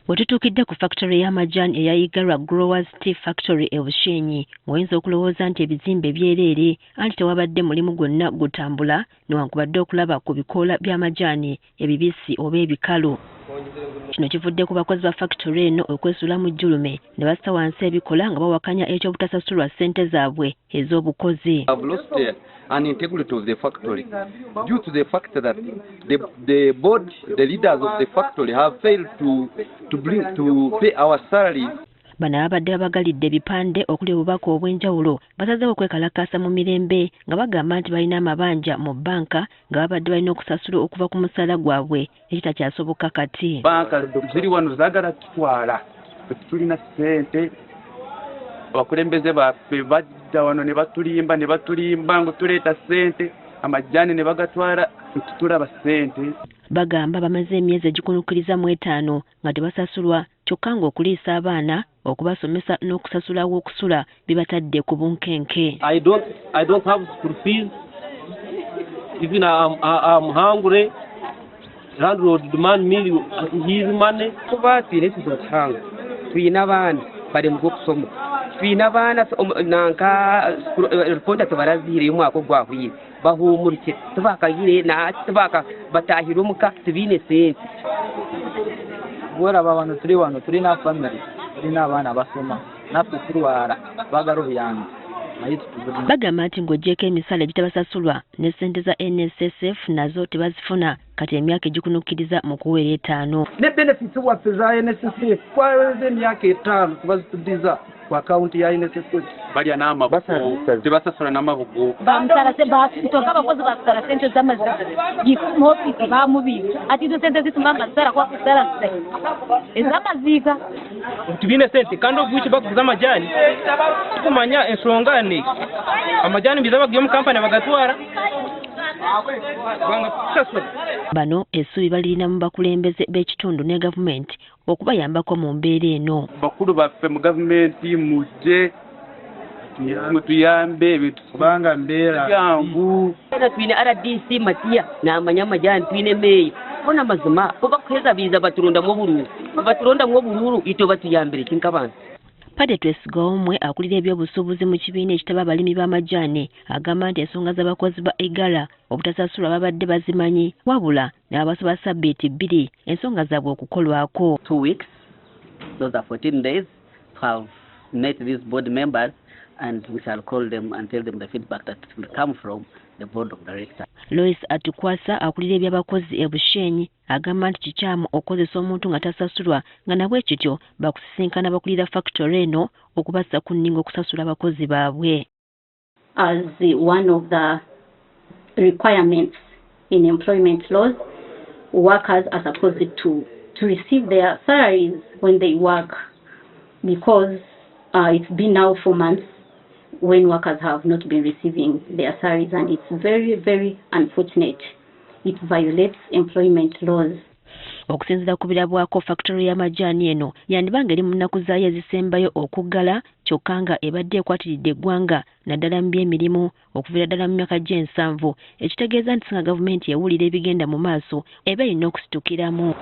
We tutuukidde ku factory y'amajaani eya Igara Growers Tea Factory e Bushenyi, ng'oyinza okulowooza nti ebizimbe byereere, anti tewabadde mulimu gwonna gutambula newankubadde okulaba ku bikoola by'amajaani ebibisi oba ebikalu. Kino kivudde ku bakozi ba factory eno okwesuula mu jjulume ne bassa wansi ebikola nga bawakanya eky'obutasasulwa ssente zaabwe ez'obukozi. Have lost an integrity of the factory due to the fact that the board, the leaders of the factory have failed to pay our salaries. Bano ababadde babagalidde ebipande okuli obubaka obw'enjawulo basazeewo okwekalakaasa mu mirembe nga bagamba nti balina amabanja mu bbanka nga babadde balina okusasula okuva ku musaala gwabwe ekitakyasoboka kati. Banka ziri wano zaagala tutwala, tetulina ssente. Abakulembeze baffe bajja wano ne batulimba ne batulimba ngu tuleeta ssente, amajjaani ne bagatwala, tetulaba ssente. Bagamba bamaze emyezi egikunukkiriza mu 5 nga tebasasulwa, kyokka ng'okuliisa abaana, okubasomesa n'okusasulawo okusula bibatadde ku bunkenke. I don't have school fees. Even I'm hungry. Landlord demand me his money. Kuba twine ekizibu kihango, twine abaana bari mu kusoma, twine abaana nanka ripoota tibarazihireyo omwaka ogwahwire, bahumurikire tibakahire tibaka batahire omuka, tibiine sente. Bweraba wano tuli wano tulina family, tulina abaana basoma, naffe tulwala twagala obuyambi naye tutuzibwa. Bagamba nti ng'oggyeko emisaala egitabasasulwa ne ssente za NSSF nazo tebazifuna kati emyaka egikunukkiriza mu kuwera 5. Ne benefits waffe za NSSF twaweze emyaka 5 tubazituddiza ku akawunti ya NSSF. Balya n'amabugo, tebasasula n'amabugo. Bamusara abakozi basara sente z'amazima mu ofisi bamubika ati izo sente zituma amasara kwa kusara ez'amaziga. Tubine sente kandi obwiki bakuguza amajani tukumanya ensonga ni amajani biza bagiye mu kampani bagatwara banga kusasula. Bano essuubi balirina mu bakulembeze b'ekitundu ne gavumenti okubayambako mu mbeera eno. Bakulu baffe mu gavumenti mujje mutuyambe ebintu kubanga mbeera yangu. Twine RDC Matiya namanya amajani, twine meya bona mazima bo bakuheza biza baturondamu obururu, baturondamu obururu itwe batuyambire kinkabantu. Padde Twesigomwe akulira ebyobusuubuzi mu kibiina ekitaba abalimi b'amajaani agamba nti ensonga z'abakozi ba Igara obutasasulwa babadde bazimanyi, wabula n'abasaba sabbiiti 2 ensonga zaabwe okukolwako. 2 weeks, those are 14 days, to have met these board members and we shall call them and tell them the feedback that will come from the board of directors. Lois Atukwasa akulira ebyabakozi e Bushenyi agamba nti kikyamu okukozesa omuntu nga tasasulwa, nga nabwe kityo bakusisinkana abakulira factory eno okubassa ku nninga okusasula abakozi baabwe. As one of the requirements in employment laws, workers are supposed to receive their salaries when they work, because it's been now 4 months when workers have not been receiving their salaries, and it's very, very unfortunate. It violates employment laws. Okusinziira ku birabwako, factory y'amajaani eno yandiba ng'eri mu nnaku zaayo ezisembayo okuggala, kyokka nga ebadde ekwatiridde eggwanga naddala mu by'emirimu okuviira ddala mu myaka gy'ensanvu, ekitegeeza nti singa gavumenti ewulira ebigenda mu maaso eba erina okusitukiramu.